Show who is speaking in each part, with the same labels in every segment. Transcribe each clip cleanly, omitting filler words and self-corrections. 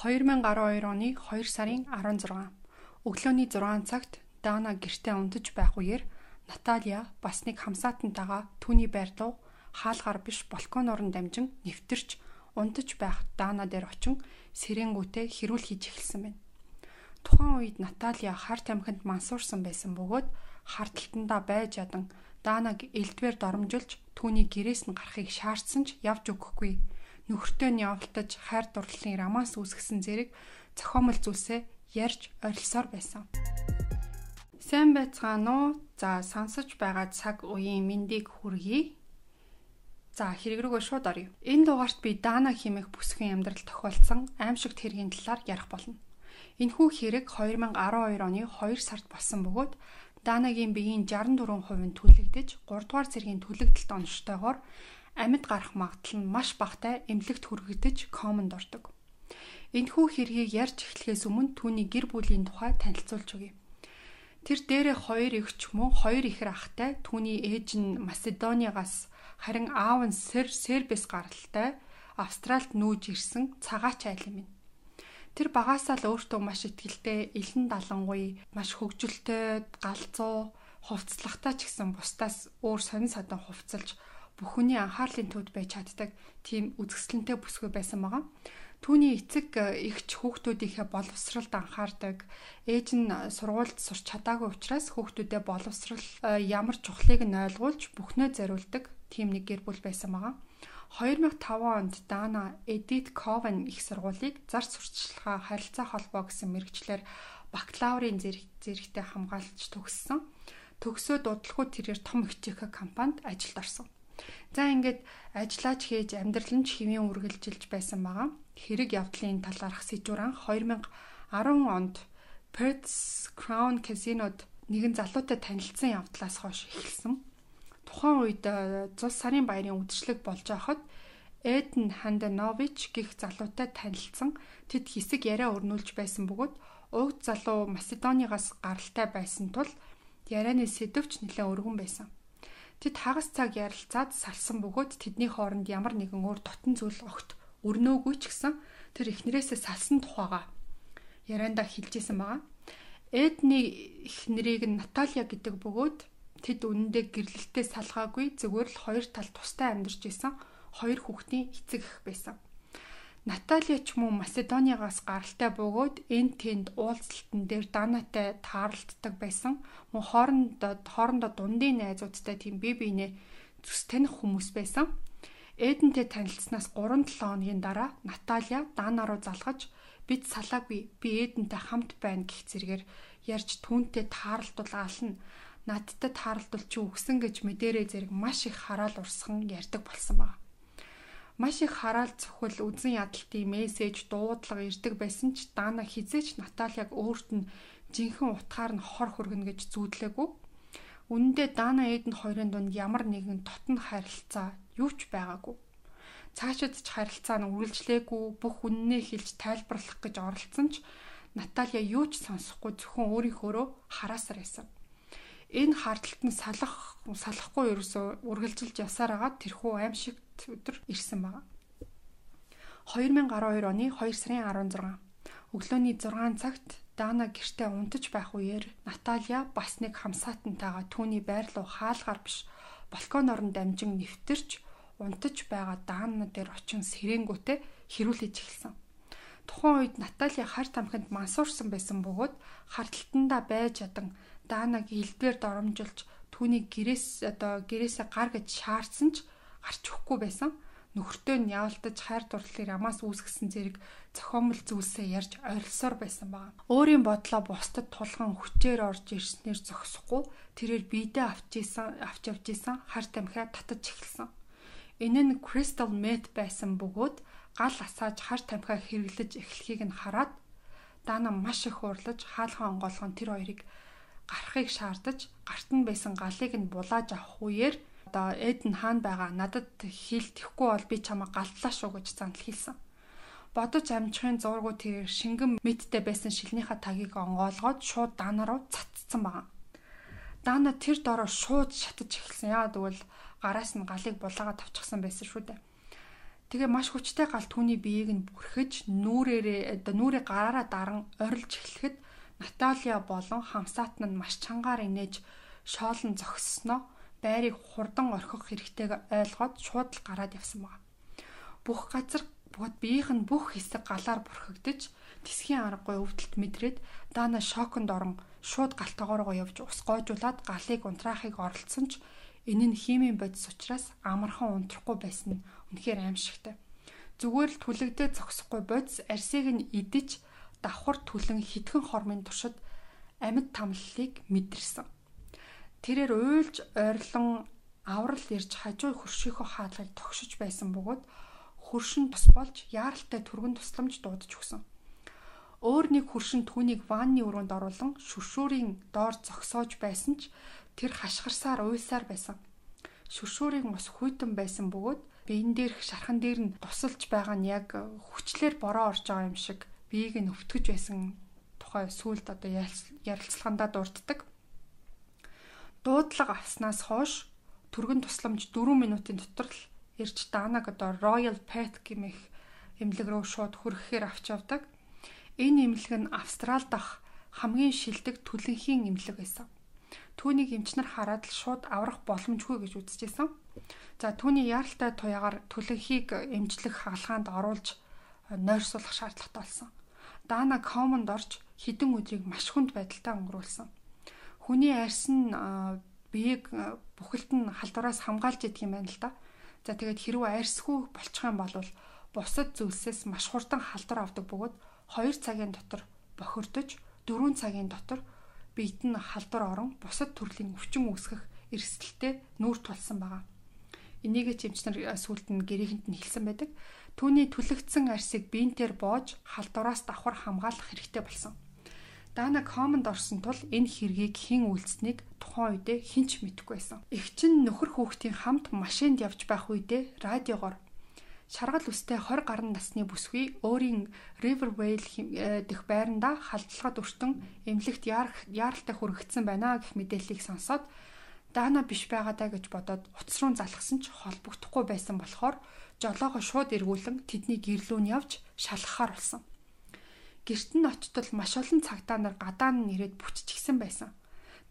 Speaker 1: 2012 оны 2 сарын 16 өглөөний 6 цагт Дана гэртээ унтаж байх үеэр Наталия бас нэг хамсаатантайгаа түүний байр руу хаалгаар биш балконоор нь дамжин нэвтэрч унтаж байх Дана дээр очин сэрэнгүүтээ хэрүүл хийж эхэлсэн байна. Тухайн үед Наталия хар тамхинд мансуурсан байсан бөгөөд хардталтандаа байж ядан Данаг элдвээр доромжилж түүний гэрээс нь гарахыг шаардсан ч явж өгөхгүй. Нөхөртөө нь явалтаж хайр дурлалын романс үүсгэсэн зэрэг зохиомол зүйлсээ ярьж орилсоор байсан. Сайн байцгаана уу? За, сонсож байгаа цаг үеийн мэндийг хүргэе. За, хэрэг рүүгээ шууд оръё. Энэ дугаарт би Дана хэмээх бүсгүйн амьдрал тохиолдсон аимшигт хэргийн талаар ярих болно. Энэхүү хэрэг 2012 оны 2 сард болсон бөгөөд Данагийн биеийн 64% нь түлэгдэж 3 дугаар зэргийн түлэгдэлт оноштойгоор амьд гарах магадлал нь маш багатай эмнэлэгт хүргэгдэж комонд ордог. Энэхүү хэргийг ярьж эхлэхээс өмнө түүний гэр бүлийн тухай танилцуулж өгье. Тэр дээрээ хоёр эгч мөн хоёр ихэр ахтай, түүний ээж нь Македониагаас, харин аав нь Сербээс гаралтай Австралид нүүж ирсэн цагаач айл юм. Тэр багаасаа л өөртөө маш ихтэй, элен далангүй, маш хөгжилтэй, галзуу, хувцлахтай ч гэсэн бусдаас өөр сонин садан хувцалж бүх хүний анхаарлын төвд байж чаддаг тийм үзэсгэлэнтэй бүсгүй байсан байгаа. Түүний эцэг эгч хүүхдүүдийнхээ боловсролд анхаардаг. Ээж нь сургуульд сурч чадаагүй учраас хүүхдүүдэд боловсрол ямар чухлыг нь ойлгуулж бүхнээ зориулдаг тийм нэг гэр бүл байсан байгаа. 2005 онд Дана Эдит Ковен их сургуулийг зар сурталчилгаа харилцаа холбоо гэсэн мэргэжлээр бакалаврын зэрэгтэй хамгаалж төгссөн. Төгсөөд удалгүй тэрээр том хичээхэ компанид ажилд орсон. За, ингээд ажиллаач хийж амьдрал нь ч хэвийн үргэлжилж байсан байгаа. Хэрэг явдлын талаарх сэжүүр анх 2010 онд Perth Crown Casino-д нэгэн залуутай танилцсан явдлаас хойш эхэлсэн. Тухайн үед зул сарын баярын үдшилэг болж байхад Эден Ханданович гэх залуутай танилцсан. Тэд хэсэг яриа өрнүүлж байсан бөгөөд уг залуу Македониагаас гаралтай байсан тул ярианы сэдвч нэлээд өргөн байсан. Тэд хагас цаг ярилцаад салсан бөгөөд тэдний хооронд ямар нэгэн өөр дотн зүйл огт өрнөөгүй ч гэсэн тэр эхнэрээсээ салсан тухайгаа яриандаа хэлжсэн байгаа. Эдний эхнэрийг нь Наталия гэдэг бөгөөд тэд үнэндээ гэрлэлтээ салгаагүй, зүгээр л хоёр тал тустай амьдарч исэн хоёр хүүхдийн эцэг эх байсан. Наталия ч мөн Македониагаас гаралтай бөгөөд энэ тэнд уулзалтан дээр Данатай тааралддаг байсан. Мөн хоорондоо дундын найзуудтай тийм бие биенээ зүс таних хүмүүс байсан. Эдентэй танилцсанаас 3-7 хоногийн дараа Наталия Дана руу залгаж бид салаагүй, би Эдентэй хамт байна гэх зэрэгээр ярьж түүнтэй тааралдвал аална. Надтай тааралдвал чи үгсэн гэж мэдэрээ зэрэг маш их хараал урсган ярьдаг болсон байна. Маш их хараал цохил, үзэн ядалтын мессеж, дуудлага ирдэг байсан ч Дана хизээч Наталияг өөрт нь жинхэнэ утгаар нь хор хөргөнө гэж зүүдлээгүй. Үнэндээ Дана Эден хоёрын дунд ямар нэгэн дотн харилцаа юу ч байгаагүй. Цаашид ч харилцаа нь үргэлжлээгүй, бүх үннээ хэлж тайлбарлах гэж оролцсон ч Наталия юу ч сонсохгүй зөвхөн өөрийнхөөрөө хараасаар байсан. Энэ хардталт нь салахгүй ерөөсөө үргэлжилж явсаар агаад тэрхүү аимшигт өдөр ирсэн байна. 2012 оны 2 сарын 16 өглөөний 6 цагт Дана гэртээ унтаж байх үеэр Наталия бас нэг хамсаатантайгаа түүний байр руу хаалгаар биш балконоор нь дамжин нэвтэрч унтаж байгаа Дана дээр очин сэрэнгүүтээ хэрүүлэж эхэлсэн. Тухайн үед Наталия хар тамхинд мансуурсан байсан бөгөөд хардталтандаа байж ядан Данаг элдвээр доромжилж түүний гэрээсээ гар гэж шаардсан ч гарч өгөхгүй байсан. Нөхөртөө нь явалтаж хайр дурлалыг рамаас үүсгэсэн зэрэг зохиомол зүйлсээ ярьж орилсоор байсан баг. Өөрийн бодлоо бусдад тулган хүчээр орж ирснээр зогсохгүй тэрээр биедээ авч явж исэн хар тамхиа татаж эхэлсэн. Энэ нь crystal meth байсан бөгөөд гал асааж хар тамхиа хэрэглэж эхлэхийг нь хараад Дана маш их уурлаж хаалхан онгойлгон тэр хоёрыг гарахыг шаардаж гарт нь байсан галыг нь булааж авах үеэр одоо Эден хаана байгаа надад хэл тэхгүй бол би чамайг галтлаа шүү гэж зандал хэлсэн. Бодож амжихын зургуу тэрээр шингэн мэдтэй байсан шилнийхаа тагийг онгоолгоод шууд Дана руу цацсан байгаа. Дана тэр дороо шууд шатаж эхэлсэн. Яагаад гэвэл гараас нь галыг булаагаад авчихсан байсан шүү дээ. Тэгээ маш хүчтэй гал түүний биеийг нь бүрхэж нүүрээрээ одоо нүрээ гараараа даран орилж эхлэхэд Наталия болон хамсаат нь маш чангаар инээж шоолон зогссноо байрыг хурдан орхих хэрэгтэйг ойлгоод шууд л гараад явсан байна. Бүх газар бөгөөд биеийнх нь бүх хэсэг галаар бүрхэгдэж тэсхийн аргагүй өвдөлт мэдрээд Дана шоконд орон шууд гал тогоороо явж ус гойжуулаад галыг унтраахыг оролдсон ч энэ нь химийн бодис учраас амархан унтрахгүй байсан нь үнэхээр аимшигтай. Зүгээр л түлэгдээ зогсохгүй бодис арсыг нь идэж давхар түлэн хитгэн хормын туршид амьд тамлалыг мэдэрсэн. Тэрээр уйлж ойрлон аврал ирж хажуу хөршийнхөө хаалгыг тогшиж байсан бөгөөд хөршин тус болж яаралтай түргэн тусламж дуудаж өгсөн. Өөр нэг хөршин түүнийг ванны өрөөнд оруулан шүршүүрийн доор зогсоож байсан ч тэр хашгирсаар уйлсаар байсан. Шүршүүрийн ус хүйтэн байсан бөгөөд биен дээрх шархан дээр нь тусалж байгаа нь яг хүчлээр бороо орж байгаа юм шиг биеийг нь өвтгөж байсан тухай сүүлд одоо ярилцлагандаа дурддаг. Дуудлага авснаас хойш түргэн тусламж 4 минутын дотор л ирж Данаг одоо Royal Perth гэмэх эмнэлэг рүү шууд хүрэхээр авч явдаг. Энэ эмнэлэг нь Австрал дахь хамгийн шилдэг түлэнхийн эмнэлэг байсан. Түүнийг эмчнэр хараад л шууд аврах боломжгүй гэж үзэжсэн. За түүний яаралтай туяагаар түлэнхийг эмчлэх хагалгаанд оруулж нойрсуулах шаардлагатай болсон. Дана комонд орж хэдэн өдрийг маш хүнд байдалтай өнгөрүүлсэн. Хүний арьс нь биеийг бүхэлд нь халдвараас хамгаалж идэх юм байна л да. За тэгээд хэрвээ арьсгүй болчих юм бол бусад зүйлсээс маш хурдан халдвар авдаг бөгөөд 2 цагийн дотор бохирдож 4 цагийн дотор биед нь халдвар орон бусад төрлийн өвчин үүсгэх эрсдэлтэй нүүр тулсан байгаа. Энийг ч эмчнэр сүүлд нь гэрээхэнд нь хэлсэн байдаг. Түүний түлэгдсэн арьсыг бинтээр боож халдвараас давхар хамгаалах хэрэгтэй болсон. Дана комонд орсон тул энэ хэргийг хэн үйлдсэнийг тухайн үедээ хэн ч мэдэхгүй байсан. Эгч нь нөхөр хүүхдийн хамт машинд явж байх үедээ радиогоор шаргал үстэй 20 гаруй насны бүсгүй өөрийн Rivervale дэх байрандаа халдлагад өртөн эмнэлэгт яаралтай хүрэгдсэн байна гэх мэдээллийг сонсоод Дана биш байгаадаа гэж бодоод утас руу залгасан ч холбогдохгүй байсан болохоор жолоогоо шууд эргүүлэн тэдний гэрлүү нь явж шалгахаар болсон. Гэрт нь очтол маш олон цагдаа нар гадаа нь ирээд бүччихсэн байсан.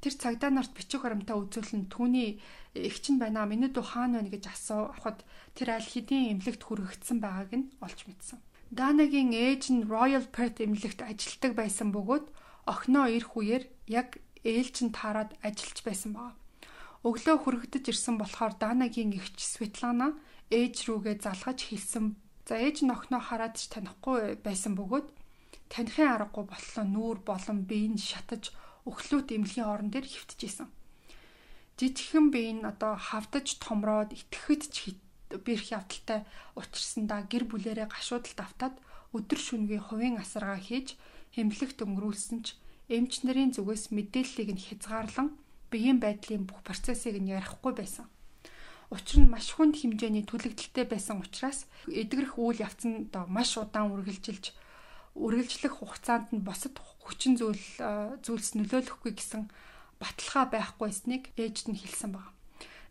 Speaker 1: Тэр цагдаа нарт бичих баримтаа үзүүлэн түүний эгч нь байна, миний дүү хаана байна гэж асуухад тэр аль хэдийн эмнэлэгт хүргэгдсэн байгааг нь олж мэдсэн. Данагийн ээж нь Royal Perth эмнэлэгт ажилладаг байсан бөгөөд охиноо ирэх үеэр яг ээлж нь таарад ажиллаж байсан баг. Өглөө хүрэгдэж ирсэн болохоор Данагийн эгч Светлана ээж рүүгээ залгаж хэлсэн. За ээж нь охиноо хараад ч танихгүй байсан бөгөөд танихын аргагүй боллоо нүүр болон бие нь шатаж өглөөт эмнэлгийн орон дээр хэвтэж исэн. Жижигхэн бие нь одоо хавдаж томроод итгэхэд ч бэрх явдалтай учирсандаа гэр бүлэрээ гашуудалд автаад өдөр шөнөгүй хувийн асаргаа хийж эмнэлэгт өнгөрүүлсэн ч эмч нарын зүгээс мэдээллийг нь хязгаарлан биеийн байдлын бүх процессыг нь ярихгүй байсан. Учир нь маш хүнд хэмжээний түлэгдэлтэй байсан учраас эдгэрэх үйл явц нь одоо маш удаан үргэлжлэх хугацаанд нь бусад хүчин зүйлс нөлөөлөхгүй гэсэн баталгаа байхгүйснийг ээжд нь хэлсэн баг.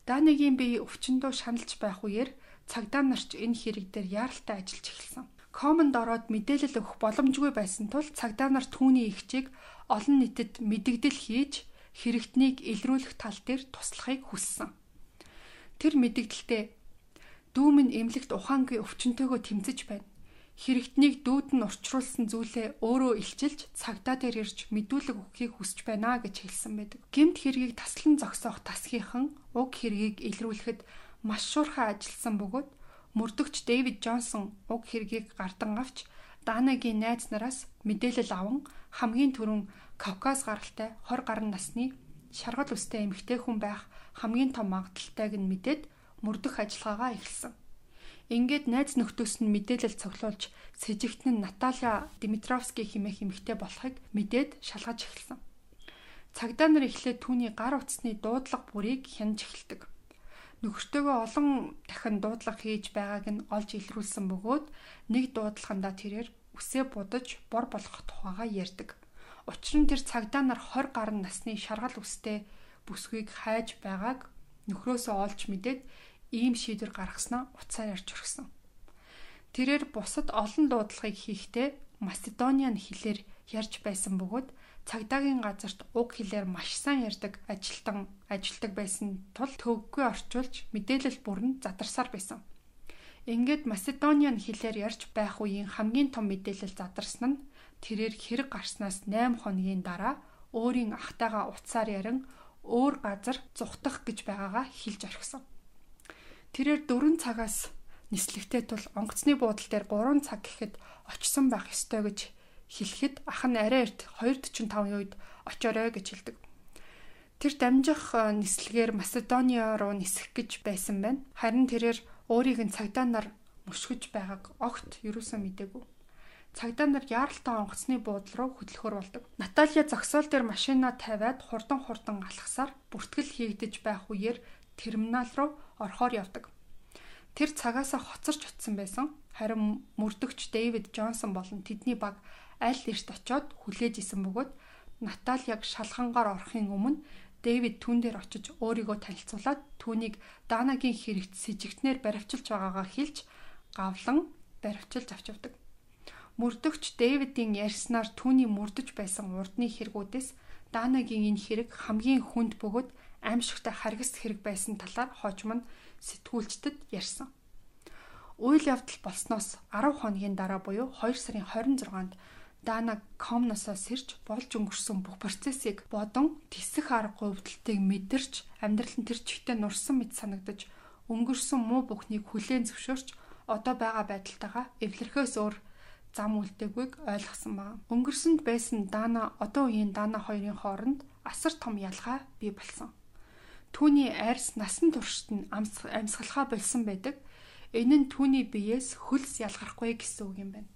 Speaker 1: Данигийн бие өвчнөдөө шаналж байх үеэр цагдаа нарч энэ хэрэг дээр яаралтай ажиллаж эхэлсэн. Комонд ороод мэдээлэл өгөх боломжгүй байсан тул цагдаа нар түүний эгчийг олон нийтэд мэдэгдэл хийж хэрэгтнийг илрүүлэх тал дээр туслахыг хүссэн. Тэр мэдэгдэлтэй дүү минь эмнэлэгт ухаангүй өвчнөтэйгөө тэмцэж байна. Хэрэгтнийг дүүд нь урчруулсан зүйлээ өөрөө илчилж цагдаа дээр ирж мэдүүлэг өгөхийг хүсэж байна гэж хэлсэн байдаг. Гэмт хэргийг таслан зогсоох тасгийнхан уг хэргийг илрүүлэхэд маш шуурхай ажилласан бөгөөд мөрдөгч Дэвид Джонсон уг хэргийг гардан авч Данагийн найз нараас мэдээлэл аван хамгийн түрүүн Кавказ гаралтай 20 гаруй насны шаргал үстэй эмэгтэй хүн байх хамгийн том магадлалтайг нь мэдээд мөрдөх ажиллагаагаа эхэлсэн. Ингээд найз нөхдөөс нь мэдээлэл цуглуулж сэжигт нь Наталья Димитровский хэмээх эмэгтэй болохыг мэдээд шалгаж эхэлсэн. Цагдаа нар эхлээд түүний гар утасны дуудлага бүрийг хянаж эхэлдэг. Нөхөртөөгөө олон дахин дуудлага хийж байгааг нь олж илрүүлсэн бөгөөд нэг дуудлагандаа тэрээр үсээ будаж бор болгох тухайгаа ярьдаг. Учир нь тэр цагдаа нар 20 гаруй насны шаргал үстэй бүсгүйг хайж байгааг нөхрөөсөө олж мэдээд ийм шийдвэр гаргаснаа утсаар ярьж өргөсөн. Тэрээр бусад олон дуудлагыг хийхдээ Macedonian хэлээр ярьж байсан бөгөөд цагдаагийн газарт уг хэлээр маш сайн ярьдаг ажилтан ажилладаг байсан тул төвөггүй орчуулж мэдээлэл бүрэн задарсаар байсан. Ингээд Macedonian хэлээр ярьж байх үеийн хамгийн том мэдээлэл задарсан нь тэрээр хэрэг гарснаас 8 хоногийн дараа өөрийн ахтайгаа утсаар ярин өөр газар зугтах гэж байгаагаа хэлж орхисон. Тэрээр 4 цагаас нислэгтэй тул онгоцны буудал дээр 3 цаг гэхэд очсон байх ёстой гэж хэлэхэд ах нь арай эрт 2:45-ын үед очоорой гэж хэлдэг. Тэр дамжих нислэгээр Македониа руу нисэх гэж байсан байна. Харин тэрээр өөрийг нь цагдаа нар мөшгөж байгааг огт юусэн мдээгүй. Цагдаа нар яаралтай онгоцны буудал руу хөдлөхөр болдог. Наталья зогсоол дээр машинаа тавиад хурдан алхасаар бүртгэл хийгдэж байх үеэр терминал руу орохоор явдаг. Тэр цагаасаа хоцорч утсан байсан. Харин мөрдөгч Дэвид Джонсон болон тэдний баг аль эрт очиод хүлээж исэн бөгөөд Натальяг шалгангаар орохын өмнө Дэвид түүн дээр очиж өөрийгөө танилцуулаад түүнийг Данагийн хэрэгт сэжигтнээр баривчилж байгаагаа хэлж гавлан баривчилж авч явдаг. Мөрдөгч Дэвидийн ярьснаар түүний мөрдөж байсан урдны хэрэгүүдээс Данагийн энэ хэрэг хамгийн хүнд бөгөөд аимшигтай харгас хэрэг байсан талаар хожим нь сэтгүүлчдэд ярьсан. Үйл явдал болсноос 10 хоногийн дараа буюу 2 сарын 26-нд Дана Комносоос ирж болж өнгөрсөн бүх процессыг бодон тэсэх аргагүй өвдөлтийг мэдэрч амьдрал нь тэр чигтээ нурсан мэт санагдаж өнгөрсөн муу бүхнийг хүлээн зөвшөөрч одоо байгаа байдалтайгаа эвлэрхээс өөр зам үлдээгүйг ойлгосон байна. Өнгөрсөнд байсан Дана одоо үеийн Дана хоёрын хооронд асар том ялгаа бий болсон. Түүний арьс насан туршид нь амьсгалахаа болсон байдаг. Энэ нь түүний биеэс хөлс ялгархгүй гэсэн үг юм байна.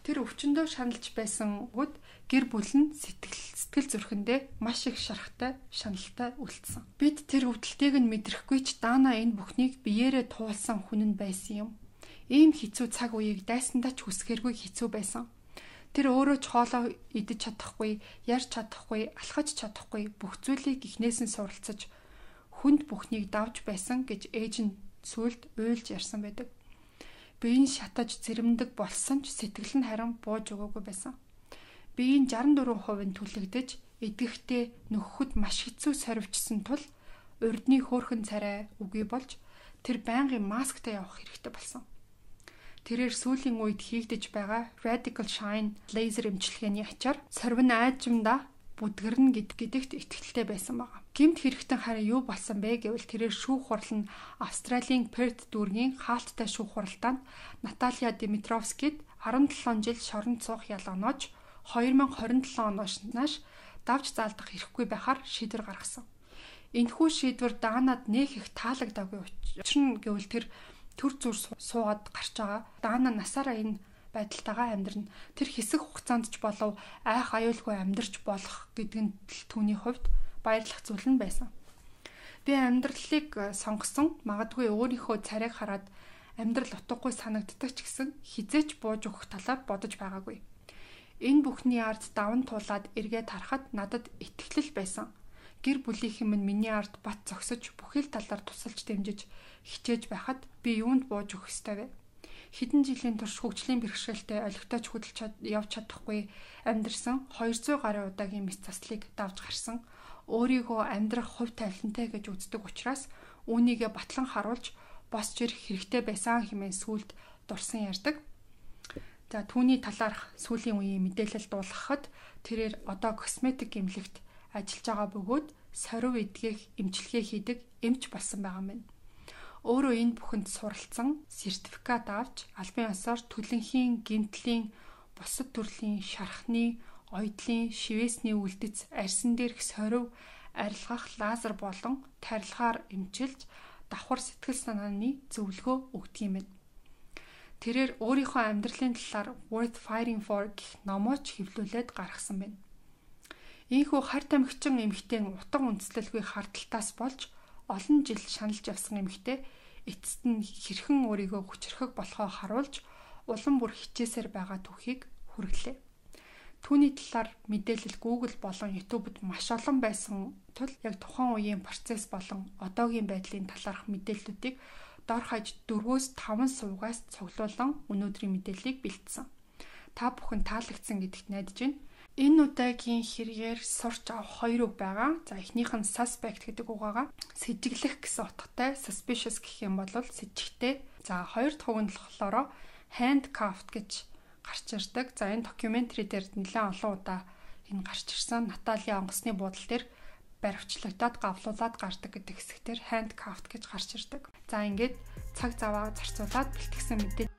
Speaker 1: Тэр өвчнөдөө шаналж байсан гүд гэр бүл нь сэтгэл зүрхэндээ маш их шарахтай, шаналтай үлдсэн. Бид тэр өвдөлтийг нь мэдрэхгүй ч Дана энэ бүхнийг биеэрээ туулсан хүн нь байсан юм. Ийм хэцүү цаг үеийг дайсандаа ч хүсгээргүй хэцүү байсан. Тэр өөрөө ч хоолоо идэж чадахгүй, ярьж чадахгүй, алхаж чадахгүй бүх зүйлийг эхнээс нь суралцаж хүнд бүхнийг давж байсан гэж ээж нь сүүлд уйлж ярьсан байдаг. Биеийн шатаж зэрэмдэг болсон ч сэтгэл нь харин бууж өгөөгүй байсан. Биеийн 64% нь түлэгдэж, эдгэхдээ нөхөхөд маш хэцүү сорвичсан тул урдны хөөрхөн царай үгүй болж тэр байнгын масктай явах хэрэгтэй болсон. Тэрээр сүүлийн үед хийгдэж байгаа Radical Shine лазер эмчилгээний ачаар сорвин айжмдаа бүдгэрнэ гэдэгт итгэлтэй байсан байгаа. Гэмт хэрэгтэн харин юу болсон бэ гэвэл тэрээр шүүх хурал нь Австралийн Перт дүүргийн хаалттай шүүх хуралдаанд Наталья Димитровскид 17 жил шоронд суух ялганоож 2027 оноос нааш давж заалдах эрхгүй байхаар шийдвэр гаргасан. Энэхүү шийдвэр Данад нэх их таалагдаагүй. Учир нь гэвэл тэр төр зүр суугаад гарч байгаа. Дана насаараа энэ байдалтайгаа амьдрна. Тэр хэсэг хугацаанд ч болов айх аюулгүй амьдарч болох гэдэг нь түүний хувьд баярлах зүйл нь байсан. Би амьдралыг сонгосон. Магадгүй өөрийнхөө царайг хараад амьдрал утгагүй санагддаг ч гэсэн хизээч бууж өгөх талаар бодож байгаагүй. Энэ бүхний ард даван туулаад эргээд харахад надад итгэлэл байсан. Гэр бүлийнхэн минь миний ард бат зогсож бүхэл талаар тусалж дэмжиж хичээж байхад би юунд бууж өгөх ёстой вэ? Хэдэн жилийн турш хөгжлийн бэрхшээлтэй олигтойч хөдөлж явж чадахгүй амьдарсан 200 гаруй удаагийн мэс заслыг давж гарсан. Өөрийгөө амьдрах хувь тавилантай гэж үздэг учраас үүнийгээ батлан харуулж босч ирэх хэрэгтэй байсан хэмээн сүүлд дурсан ярьдаг. За түүний талаарх сүүлийн үеийн мэдээлэл дуулгахад тэрээр одоо косметик эмнэлэгт ажиллаж байгаа бөгөөд сорив эдгэх эмчилгээ хийдэг эмч болсон байгаа юм байна. Өөрөө энэ бүхэнд суралцсан, сертификат авч албан ёсоор төлөнхийн, гэмтлийн, бусад төрлийн шархны, оёдлын, шивээсний үлдэц, арьсан дээрх сорив арилгах лазер болон тарилгаар эмчилж давхар сэтгэл санааны зөвлөгөө өгдөг юм байна. Тэрээр өөрийнхөө амьдралын талаар Worth Fighting For гэх номоо ч хэвлүүлээд гаргасан байна. Ийхүү хар тамхичин эмэгтэй утга үндэслэлгүй хардталтаас болж олон жил шаналж явсан эмэгтэй эцэст нь хэрхэн өөрийгөө хүчрхэг болохоо харуулж улам бүр хичээсээр байгаа түүхийг хүргэлээ. Түүний талаар мэдээлэл Google болон YouTube-д маш олон байсан тул яг тухайн үеийн процесс болон одоогийн байдлын талаарх мэдээллүүдийг Дор хаяж 4-5 сувгаас цуглуулан өнөөдрийн мэдээллийг бэлдсэн. Та бүхэн таалагдсан гэдэгт найдаж байна. Энэ удаагийн хэрэгээр сурч авах хоёр үг байгаа. За, эхнийх нь suspect гэдэг үг байгаа. Сэжиглэх гэсэн утгатай, suspicious гэх юм бол сэжигтэй. За, хоёр дахь үг нь болохоор handcuffed гэж гарч ирдэг. За, энэ documentary дээр нэлээд олон удаа энэ гарч ирсэн. Наталия онгоцны буудал дээр баривчлагдаад, гавлуулаад гардаг гэдэг хэсгээр handcuffed гэж гарч ирдэг. За, ингээд цаг заваа зарцуулаад бэлтгэсэн мэдээ